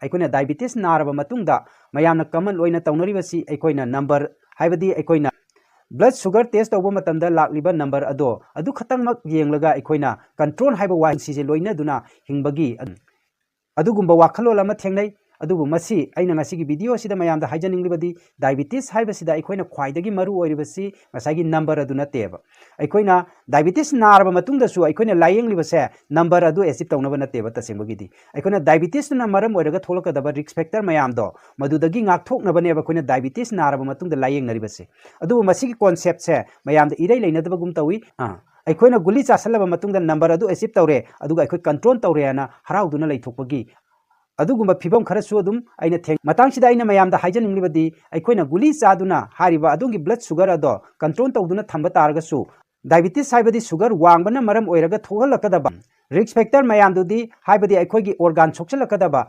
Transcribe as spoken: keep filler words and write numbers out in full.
ꯑꯩꯈꯣꯏꯅ ꯗꯥꯏꯕꯤꯇꯤꯁ ꯅꯥꯔꯕ ꯃꯇꯨꯡꯗ ꯃꯌꯥꯝꯅ ꯀꯃꯟ ꯑꯣꯏꯅ ꯇꯧꯅꯔꯤꯕꯁꯤ ꯑꯩꯈꯣꯏꯅ ꯅꯝꯕꯔ, ꯍꯥꯏꯕꯗꯤ ꯑꯩꯈꯣꯏꯅ ꯕ꯭ꯂꯗ ꯁꯨꯒꯔ ꯇꯦꯁ ꯇꯧꯕ ꯃꯇꯝꯗ ꯂꯥꯛꯂꯤꯕ ꯅꯝꯕꯔ ꯑꯗꯣ ꯑꯗꯨ ꯈꯛꯇꯪꯃꯛ ꯌꯦꯡꯂꯒ ꯑꯩꯈꯣꯏꯅ ꯀꯟꯇ꯭ꯔꯣꯜ ꯍꯥꯏꯕ ꯋꯥꯍꯩꯁꯤꯁꯦ ꯂꯣꯏꯅꯗꯨꯅ ꯍꯤꯡꯕꯒꯤ ꯑꯗꯨꯒꯨꯝꯕ ꯋꯥꯈꯜꯂꯣꯟ ꯑꯃ ꯊꯦꯡꯅꯩ꯫ ꯑꯗꯨꯕꯨ ꯃꯁꯤ ꯑꯩꯅ ꯉꯁꯤꯒꯤ ꯚꯤꯗꯤꯑꯣ ꯑꯁꯤꯗ ꯃꯌꯥꯝꯗ ꯍꯥꯏꯖꯅꯤꯡꯂꯤꯕꯗꯤ, ꯗꯥꯏꯕꯤꯇꯤꯁ ꯍꯥꯏꯕꯁꯤꯗ ꯑꯩꯈꯣꯏꯅ ꯈ꯭ꯋꯥꯏꯗꯒꯤ ꯃꯔꯨ ꯑꯣꯏꯔꯤꯕꯁꯤ ꯉꯁꯥꯏꯒꯤ ꯅꯝꯕꯔ ꯑꯗꯨ ꯅꯠꯇꯦꯕ꯫ ꯑꯩꯈꯣꯏꯅ ꯗꯥꯏꯕꯤꯇꯤꯁ ꯅꯥꯔꯕ ꯃꯇꯨꯡꯗꯁꯨ ꯑꯩꯈꯣꯏꯅ ꯂꯥꯏꯌꯦꯡꯂꯤꯕꯁꯦ ꯅꯝꯕꯔ ꯑꯗꯨ ꯑꯦꯆꯤꯞ ꯇꯧꯅꯕ ꯅꯠꯇꯦꯕ꯫ ꯇꯁꯦꯡꯕꯒꯤꯗꯤ ꯑꯩꯈꯣꯏꯅ ꯗꯥꯏꯕꯤꯇꯤꯁꯇꯨꯅ ꯃꯔꯝ ꯑꯣꯏꯔꯒ ꯊꯣꯛꯂꯛꯀꯗꯕ ꯔꯤꯁꯛ ꯐꯦꯛꯇꯔ ꯃꯌꯥꯝꯗꯣ ꯃꯗꯨꯗꯒꯤ ꯉꯥꯛꯊꯣꯛꯅꯕꯅꯦꯕ ꯑꯩꯈꯣꯏꯅ ꯗꯥꯏꯕꯤꯇꯤꯁ ꯅꯥꯔꯕ ꯃꯇꯨꯡꯗ ꯂꯥꯏꯌꯦꯡꯅꯔꯤꯕꯁꯦ꯫ ꯑꯗꯨꯕꯨ ꯃꯁꯤꯒꯤ ꯀꯣꯟꯁꯦꯞꯁꯦ ꯃꯌꯥꯝꯗ ꯏꯔꯩ ꯂꯩꯅꯗꯕꯒꯨꯝ ꯇꯧꯏ꯫ ꯑꯥ, ꯑꯩꯈꯣꯏꯅ ꯒꯨꯂꯤ ꯆꯥꯁꯜꯂꯕ ꯃꯇꯨꯡꯗ ꯅꯝꯕꯔ ꯑꯗꯨ ꯑꯦꯆꯤꯞ ꯇꯧꯔꯦ, ꯑꯗꯨꯒ ꯑꯩꯈꯣꯏ ꯀꯟꯇ꯭ꯔꯣꯜ ꯇꯧꯔꯦ ꯍꯥꯏꯅ ꯍꯔꯥꯎꯗꯨꯅ ꯂꯩꯊꯣꯛꯄꯒꯤ ꯑꯗꯨꯒꯨꯝꯕ ꯐꯤꯕꯝ ꯈꯔꯁꯨ ꯑꯗꯨꯝ ꯑꯩꯅ ꯊꯦꯡ-, ꯃꯇꯥꯡꯁꯤꯗ ꯑꯩꯅ ꯃꯌꯥꯝꯗ ꯍꯥꯏꯖꯅꯤꯡꯂꯤꯕꯗꯤ, ꯑꯩꯈꯣꯏꯅ ꯒꯨꯂꯤ ꯆꯥꯗꯨꯅ ꯍꯥꯏꯔꯤꯕ ꯑꯗꯣꯝꯒꯤ ꯕ꯭ꯂꯗ ꯁꯨꯒꯔ ꯑꯗꯣ ꯀꯟꯇ꯭ꯔꯣꯜ ꯇꯧꯗꯨꯅ ꯊꯝꯕ ꯇꯥꯔꯒꯁꯨ, ꯗꯥꯏꯕꯤꯇꯤꯁ ꯍꯥꯏꯕꯗꯤ ꯁꯨꯒꯔ ꯋꯥꯡꯕꯅ ꯃꯔꯝ ꯑꯣꯏꯔꯒ ꯊꯣꯛꯍꯜꯂꯛꯀꯗꯕ ꯔꯤꯁꯛ ꯐꯦꯛꯇꯔ ꯃꯌꯥꯝꯗꯨꯗꯤ, ꯍꯥꯏꯕꯗꯤ ꯑꯩꯈꯣꯏꯒꯤ ꯑꯣꯔꯒꯥꯟ ꯁꯣꯛꯆꯤꯜꯂꯛꯀꯗꯕ